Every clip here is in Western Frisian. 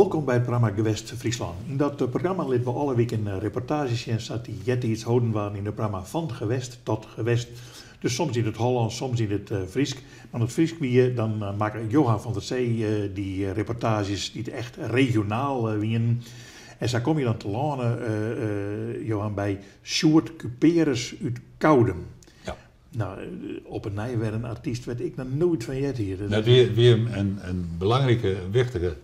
Wolkom by it programma Gewest Fryslân. Yn dat programma litte we alle wiken reportaazjes sjen sa't dy eartiids holden waarden yn it programma Van Gewest tot Gewest. Dus soms yn it Hollânsk, soms yn it Frysk. Mar it Frysk wie, dan makke Johan van der Zee dy reportaazjes dy't echt regionaal wienen. En sa komme je dan telâne, Johan, by Sjoerd Cuperus út Koudum. Ja. No, op 'e nij wer in artyst wêr't ik noch noait fan heard hie. Dat wie in belangrike, in wichtige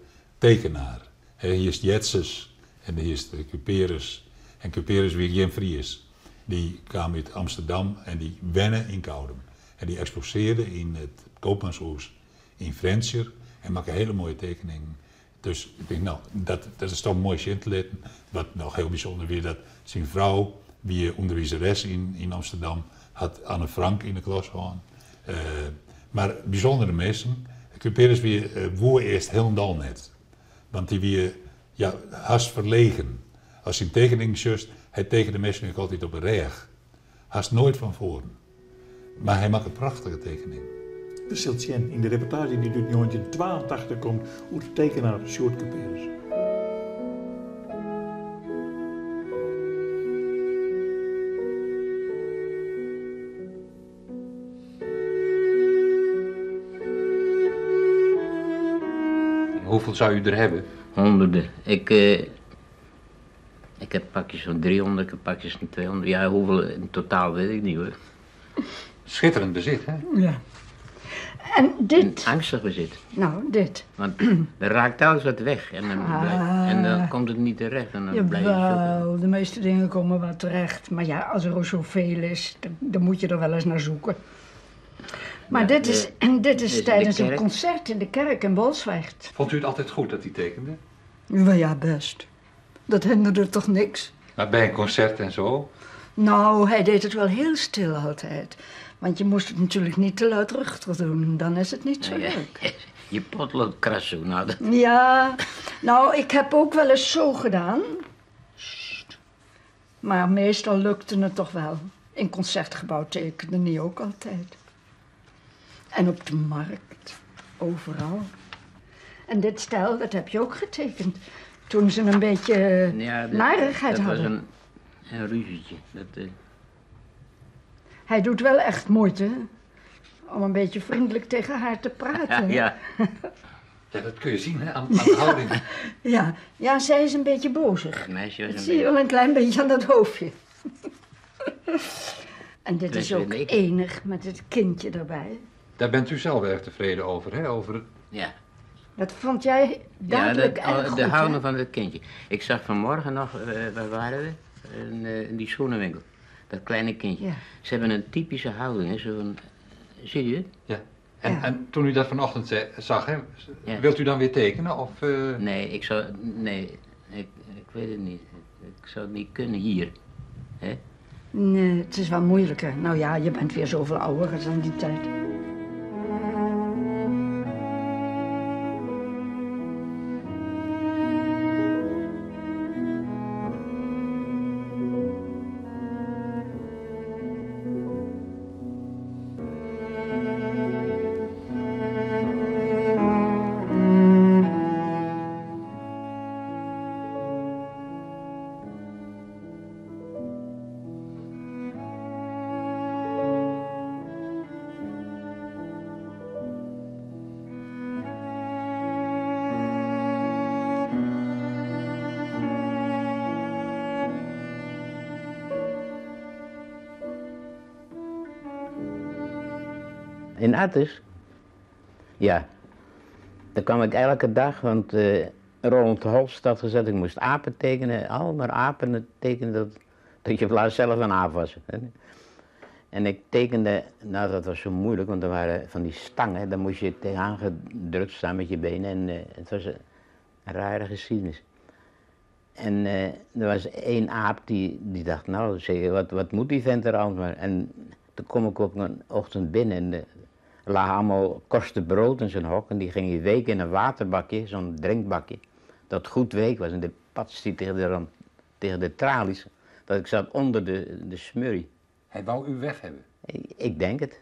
tekenaar. Hy hiest Jetses en hy hiest Cuperus. En Cuperus wie gjin Fries. Dy kaam út Amsterdam en dy wenne yn Koudum. En dy eksposearde yn it Coopmanshûs yn Frjentsjer en makke hele moaie tekeningen. Dus ik tink, no, dat is toch moai sjen te litten. Wat noch hiel bysûnder wie, dat syn frou wie ûnderwizeres yn Amsterdam, hat Anne Frank yn de klas hân. Mar bysûndere minsken. Cuperus wie, woe earst hielendal net. Want dy wie, ja, hast ferlegen. Ast syn tekeningen sjochst, hy tekene minsken ek altyd op 'e rêch. Hast noait fan foaren. Mar hy makke prachtige tekeningen. We sille it sjen yn de reportaazje dy't út njoggentjintwaentachtich komt oer de tekenaar Sjoerd Cuperus. Hoeveel zou u er hebben? Honderden. Ik, ik heb pakjes van 300, ik heb pakjes van 200. Ja, hoeveel in totaal weet ik niet hoor. Schitterend bezit, hè? Ja. En dit... Een angstig bezit. Nou, dit. Want er raakt telkens wat weg en dan, Ah. blijf, en dan komt het niet terecht en dan blijf je zoeken. Jawel, de meeste dingen komen wel terecht. Maar ja, als er al zoveel is, dan moet je er wel eens naar zoeken. Maar Ja, dit is, en dit is is in de tijdens een kerk. concert in de kerk in Bolsward. Vond u het altijd goed dat hij tekende? Wel ja, best. Dat hinderde toch niks? Maar bij een concert en zo? Nou, hij deed het wel heel stil altijd. Want je moest het natuurlijk niet te luidruchtig doen. Dan is het niet zo Ja, leuk. Je potlood krast zo. Nou, dat, Ja, nou, ik heb ook wel eens zo gedaan. Sst. Maar meestal lukte het toch wel. In concertgebouw tekende hij ook altijd. En op de markt, overal. En dit stel, dat heb je ook getekend. Toen ze een beetje ja, dat, narigheid dat was hadden. een ruzietje. Dat, Hij doet wel echt moeite om een beetje vriendelijk tegen haar te praten. ja, Ja, dat kun je zien, hè, aan de houding. Ja, ja, zij is een beetje bozig. het meisje was Dat een zie je beetje... wel een klein beetje aan dat hoofdje. En dit Dat is ook weet ik. enig met het kindje erbij. Daar bent u zelf erg tevreden over, hè? Over... Ja. Dat vond jij dadelijk ja, dat, erg goed, de hè? houding van het kindje. Ik zag vanmorgen nog, waar waren we? In die schoenenwinkel. Dat kleine kindje. Ja. Ze hebben een typische houding, hè? Zo'n, zie je het? Ja. En, Ja. en toen u dat vanochtend zag, hè, Ja. wilt u dan weer tekenen? Of, Nee, ik zou, nee, ik weet het niet. Ik zou het niet kunnen hier. Hè? Nee, het is wel moeilijker. Nou ja, je bent weer zoveel ouder dan die tijd. In Artis? Ja. Daar kwam ik elke dag, want Roland Holst had gezegd, ik moest apen tekenen. Al maar apen tekenen, dat je laatst zelf een aap was. Hè. En ik tekende, nou dat was zo moeilijk, want er waren van die stangen, daar moest je tegenaan gedrukt staan met je benen. En het was een rare geschiedenis. En er was één aap die dacht, nou zeg, wat moet die vent er anders maar. En toen kom ik op een ochtend binnen en er lagen allemaal korsten brood in zijn hok. En die ging je weken in een waterbakje, zo'n drinkbakje, dat goed week was. En de patste die tegen de rand, tegen de tralies, dat ik zat onder de smurrie. Hij wou u weg hebben? Ik denk het.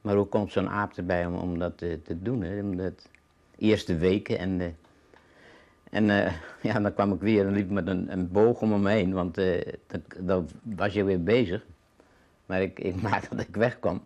Maar hoe komt zo'n aap erbij om dat te doen? Hè? Om dat eerste weken en En eh, ja, dan kwam ik weer en liep met een boog om hem heen, want dan was je weer bezig. Maar ik maakte dat ik wegkwam.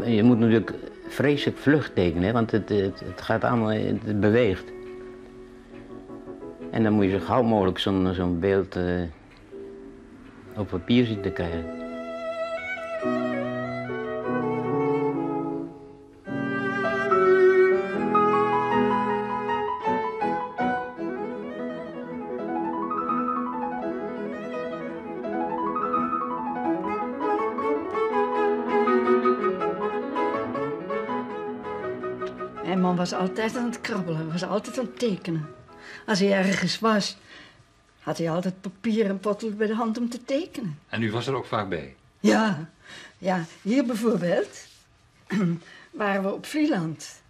Je moet natuurlijk vreselijk vlug tekenen, want het gaat allemaal, het beweegt. En dan moet je zo gauw mogelijk zo'n beeld op papier zien te krijgen. Mijn man was altijd aan het krabbelen, was altijd aan het tekenen. Als hij ergens was, had hij altijd papier en potlood bij de hand om te tekenen. En u was er ook vaak bij? Ja, ja, hier bijvoorbeeld waren we op Vlieland.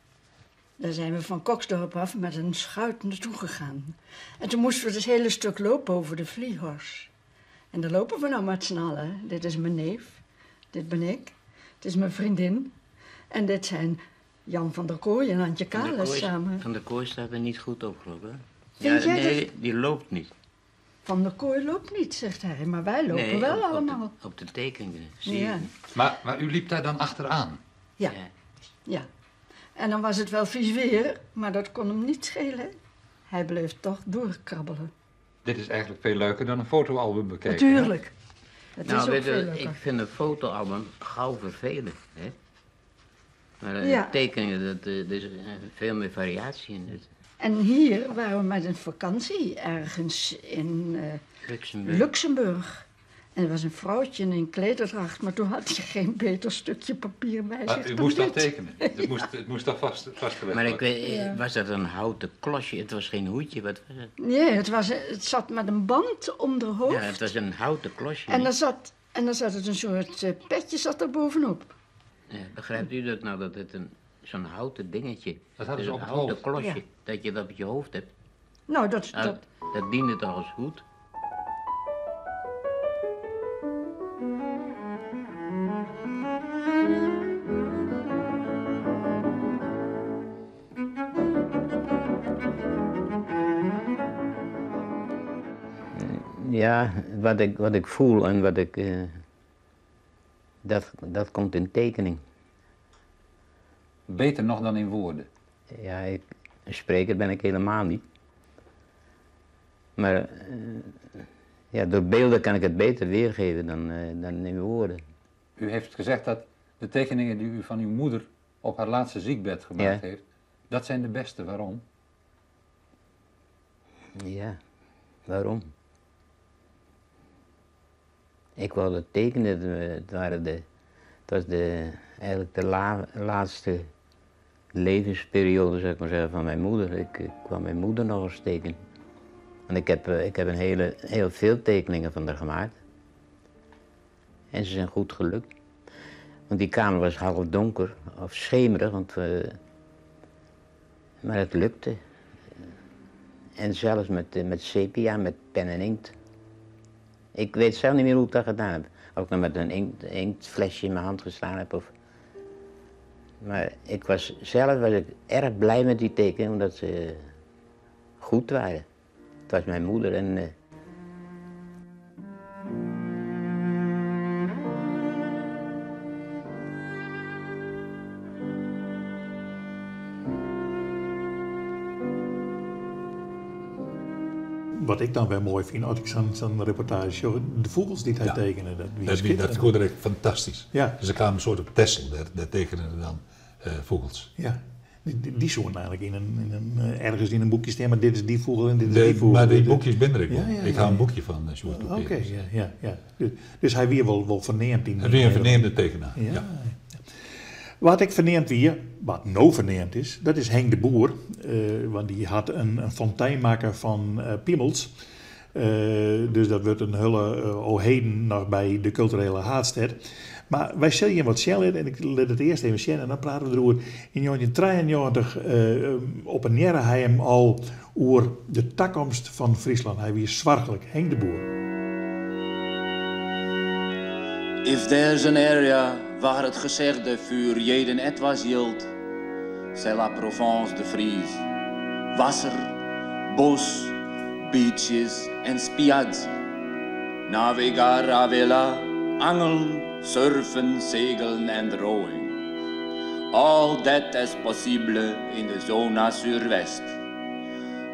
Daar zijn we van Koksdorp af met een schuit naartoe gegaan. En toen moesten we het hele stuk lopen over de Vliehors. En daar lopen we nou met z'n allen. Dit is mijn neef, dit ben ik, dit is mijn vriendin. En dit zijn Jan van der Kooi en Antje Kalis samen. Van der Kooi staat er niet goed op, geloof ik, hè? Vind Ja, jij nee, dat? die loopt niet. Van der Kooi loopt niet, zegt hij, maar wij lopen Nee, wel allemaal. Op de tekeningen, zie je Ja. het niet. Maar u liep daar dan achteraan? Ja. Ja. Ja. En dan was het wel vies weer, maar dat kon hem niet schelen. Hij bleef toch doorkrabbelen. Dit is eigenlijk veel leuker dan een fotoalbum bekijken. hè? Natuurlijk. Het Nou, is ook weet je, veel leuker. ik vind een fotoalbum gauw vervelend, hè? Maar Ja. tekeningen, er is veel meer variatie in. Het. En hier waren we met een vakantie ergens in Luxemburg. Luxemburg. En er was een vrouwtje in klederdracht, maar toen had hij geen beter stukje papier bij Maar zich u dan moest dat dit. tekenen. Het moest toch vastgelegd Maar ik worden. weet, was dat een houten klosje? Het was geen hoedje, wat was het? Nee, het zat met een band om de hoofd. Ja, het was een houten klosje. En niet? dan zat het een soort petje zat er bovenop. Ja, begrijpt u dat nou, dat het zo'n houten dingetje... Dat hadden dus ze een op het houten hoofd. klosje, Ja. dat je dat op je hoofd hebt. Nou, dat, Nou, dat, dat diende toch als hoed? Ja, wat ik voel en wat ik... dat komt in tekening. Beter nog dan in woorden. Ja, een spreker ben ik helemaal niet. Maar ja, door beelden kan ik het beter weergeven dan in woorden. U heeft gezegd dat de tekeningen die u van uw moeder op haar laatste ziekbed gemaakt Ja. heeft, dat zijn de beste. Waarom? Ja, waarom? Ik wou dat tekenen, het waren de, het was de, eigenlijk de laatste levensperiode, zou ik maar zeggen, van mijn moeder. Ik kwam mijn moeder nog eens tekenen. En ik heb heel veel tekeningen van haar gemaakt. En ze zijn goed gelukt. Want die kamer was half donker, of schemerig, maar het lukte. En zelfs met sepia, met pen en inkt. Ik weet zelf niet meer hoe ik dat gedaan heb. Of ik nou met een inktflesje in mijn hand gestaan heb. Of... Maar zelf was ik erg blij met die tekeningen, omdat ze goed waren. Het was mijn moeder en... Wat ik dan weer mooi vind, als ik zo'n reportage zie, de vogels die hij tekende, dat wie schitterend. Dat gewoon echt fantastisch. Ja. Dus er kwamen een soort op Texel, daar tekenden dan vogels. Ja, die zoeken eigenlijk ergens in een boekje staan, maar dit is die vogel en dit is die vogel. Maar die boekjes ben er ik Ja, wel. ja, Ik ja, hou een ja. boekje van Sjoerd Oké, Couperus. ja, ja, ja. Dus hij weer wel verneemd in Hij weer een verneemde tekenaar, Ja. ja. Wat ik verneemd weer, wat nou verneemd is, dat is Henk de Boer. Want die had een fonteinmaker van Piemels. Dus dat wurdt in hiele oheden noch by de kulturele haadstêd. Mar wy sille jim wat sjen litte en ik lit it earst even sjen en dan prate we deroer. Yn njoggentjinttrijeennjoggentich oppenearre hy him al oer de takomst fan Fryslân. Hy wie soarchlik. Henk de Boer. If there's an area waar het gezegde für jeden etwas jildt, c'est la Provence de Fries. Wasser, bos, beaches en spiaggi. Navegar a vela, angeln, surfen, segeln and rowing. All that is possible in de Zona Zuurwest.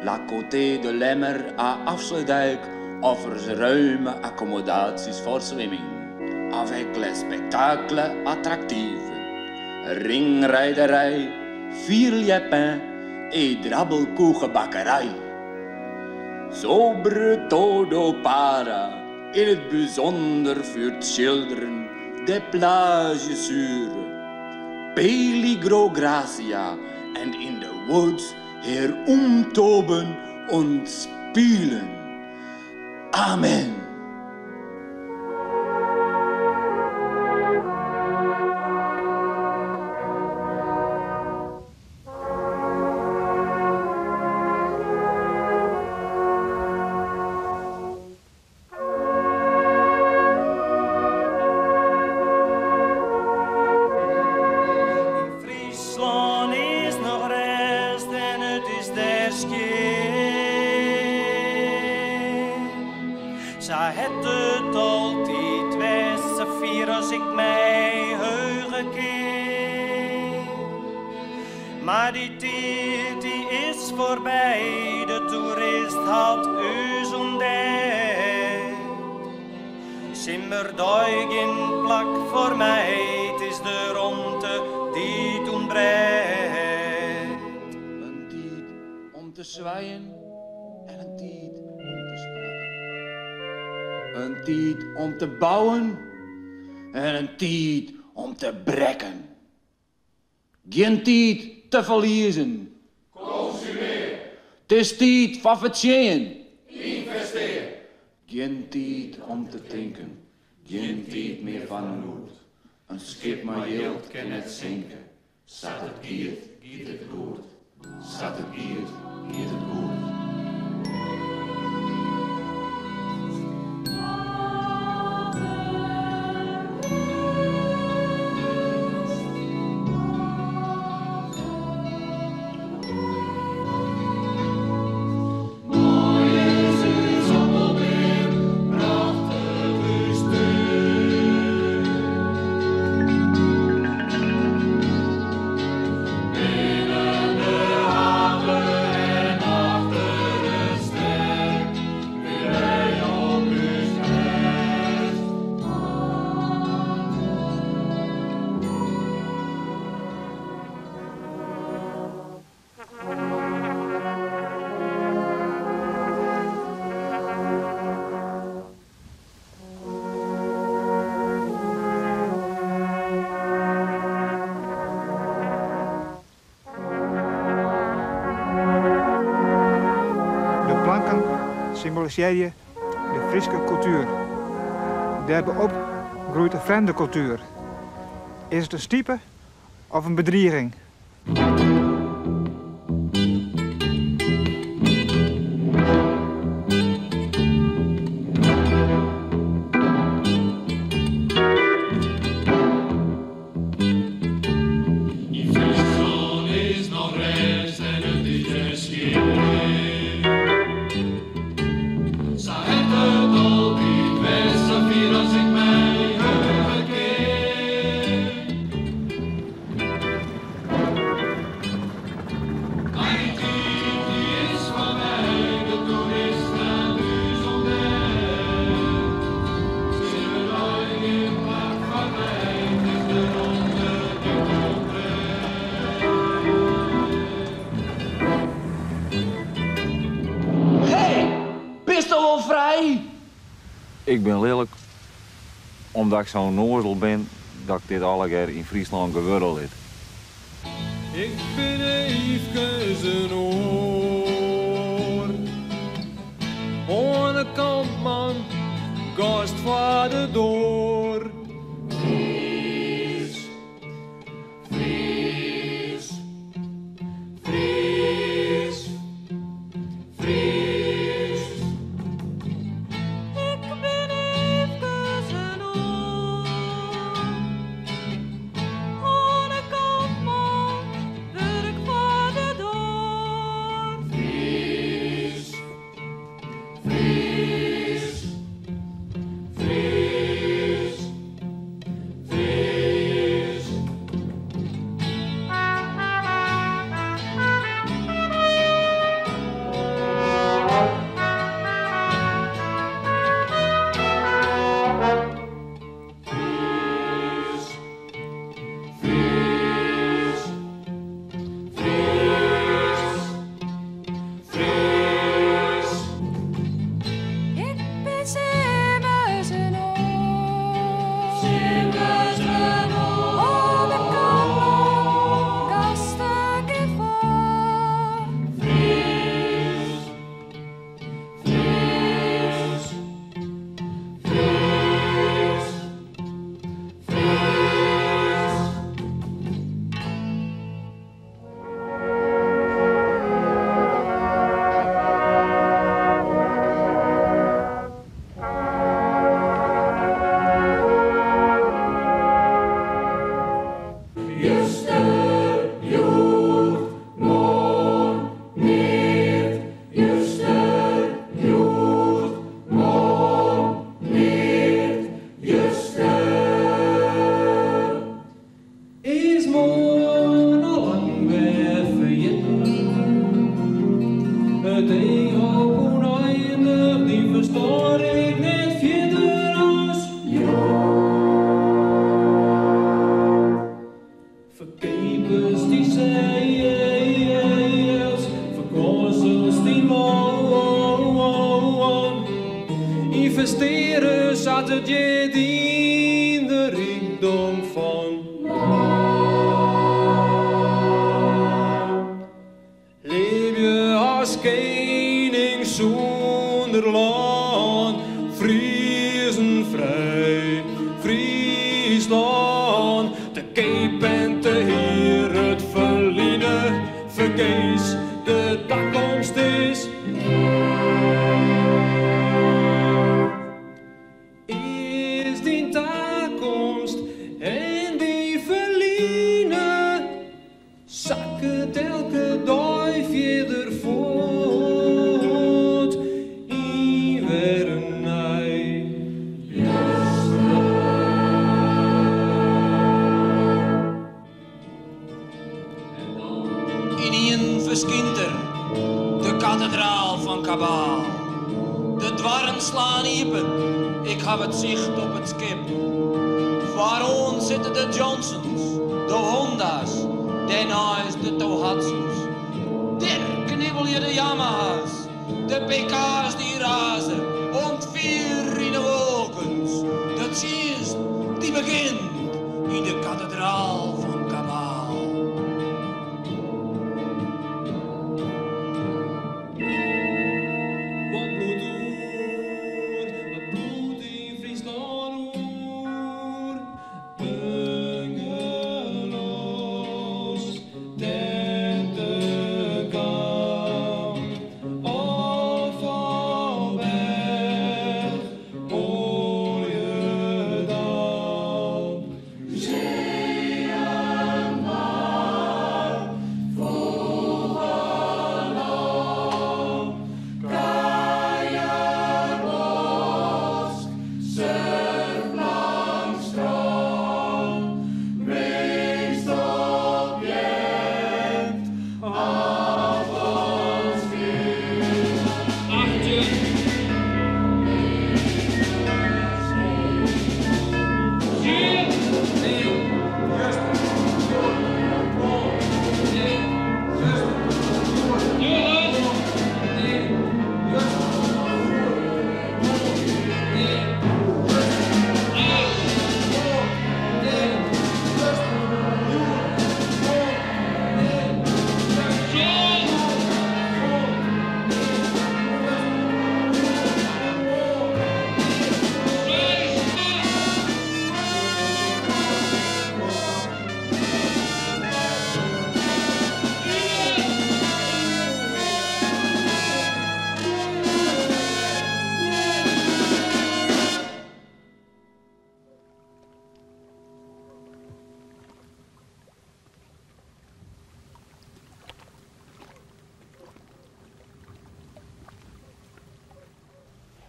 La Côté de Lemmer à Afsluitdijk offers ruime accommodaties voor swimming. Avec les spectacles attractieve. Ringrijderij, vierljepin e drabbelkoegenbakkerij. Sobre todo para, in het bijzonder voor children, de plage sure. Peligro gracia and in the woods herumtoben und spielen. Amen. Yn Fryslân is noch rêst en it is dêr skjin. Sa hat it altyd west, safier as ik my heuge kin. Mar dy tiid dy is foarby, de toerist hat ús ûntdekt. Simmerdei gjin plak foar my, it is de romte dy't ûntbrekt. In tiid om te swijen en in tiid om te sprekken. In tiid om te bouwen en in tiid om te brekken. Gjin tiid te ferliezen. Konsumear. It is tiid foar fertsjinjen. Ynvestear. Gjin tiid om te tinken. Gjin tiid mear foar noed. In skip mei jild kin net sinke. Sa't it giet, giet it goed. Sa't it giet, giet it goed. De planken symbolisearje de Fryske kultuer. Dêrboppe groeit in frjemde kultuer. Is it in stipe of in bedriging? Yn Fryslân is noch rêst en it is dêr skjin. Sa hat it altyd west, safier as ik my heuge kin. Mar dy tiid dy is foarby, de toerist hat ús ûntdekt. Simmerdei gjin plak foar my, it is de romte dy't ûntbrekt. Hey, bisto wol frij? Ik bin lilk omdat ik sa'n ûnnoazel bin dat ik dit allegear yn Fryslân gewurde lit. Ik bin eefkes in oar. Oan de kant, man, gast foar de doar. Fries, Fries, Fries, Fries. Ik bin efkes in oar. Oan 'e kant, man, wurk foar de doar. Fries, Fries, Fries, Fries. Fries, Fries, Fries, Fries. Ik bin simmers in oar. Simmers in oar. Oan de kant, man, gasten gean foar. Fries, Fries, Fries, Fries. Juster, hjoed, moarn, neat. Juster, hjoed, moarn, neat. Juster. Is moarn al lang wer ferjitten. It each op ûneinich, dyn ferstân ik net fierder as Ferkeapest dysels, ferkwânselest dyn lân. Ynvestearje sa't it hjit yn de rykdom fan Libje as kening sûnder lân, Friezen frij, Fryslân. Te keap en te hier, it ferline fergees, de takomst is. Is dyn takomst en dyn ferline sakket elke dei fierder fuort yn wer in nij juster. Ynienen ferskynt er, de katedraal fan Kabaal. De doarren slaan iepen, ik haw it sicht op it skip. Foaroan sitte de Johnsons, de Honda's, dêrneist de Tohatsu's. Dêr knibbelje de Yamaha's, de PK's dy't raze, oant fier yn 'e wolkens. De tsjinst dy begjint yn de katedraal fan Kabaal. Wat bliuwt oer, wat bliuwt yn Fryslân oer? Bungalows, tentekamp, ôffalberch, oaljedamp.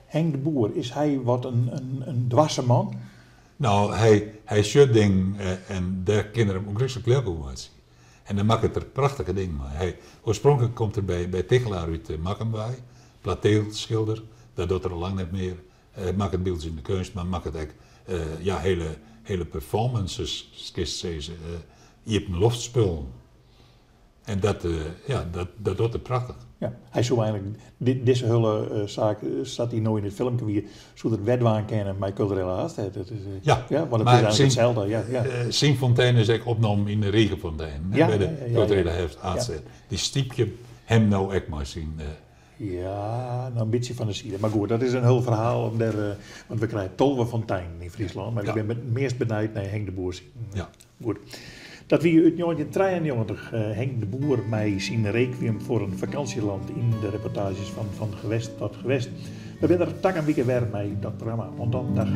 Henk de Boer, is hy wat in dwarse man? No, hy sjocht dingen en dêr kin er him ûngryslik lilk oer meitsje. En dan makket er prachtige dingen mei. Hy, oarspronklik komt er by Tichelaar út Makkum wei, plateelskilder, dat docht er al lang net mear. Hy makket byldzjende keunst, mar makket ek ja, hele, hele performances, kinst sizze, iepenloftspullen. En dat, ja, dat docht er prachtich. Ja, hy soe eigenlik dizze hiele saak, sa't dy no yn it filmke wie, soe er wer dwaan kinne mei Kulturele Haadstêd. Dat is, ja, ja, want it is eigenlik itselde. Ja, ja. Syn fontein is ek opnommen yn de rige fonteinen, by de Kulturele Haadstêd. Dy stypje him no ek mei syn. Ja, no in bytsje fan de side. Mar goed, dat is in hiel ferhaal om dêr, want we krije 12 fonteinen yn Fryslân, mar ik bin meast benijd nei Henk de Boer syn. Ja. Goed. Dat wie út 1993 Henk de Boer mei syn Requiem voor een vakantieland yn de reportaazjes fan Van Gewest tot Gewest. We binne der takom wike wer mei dat programma. Oant dan, dag.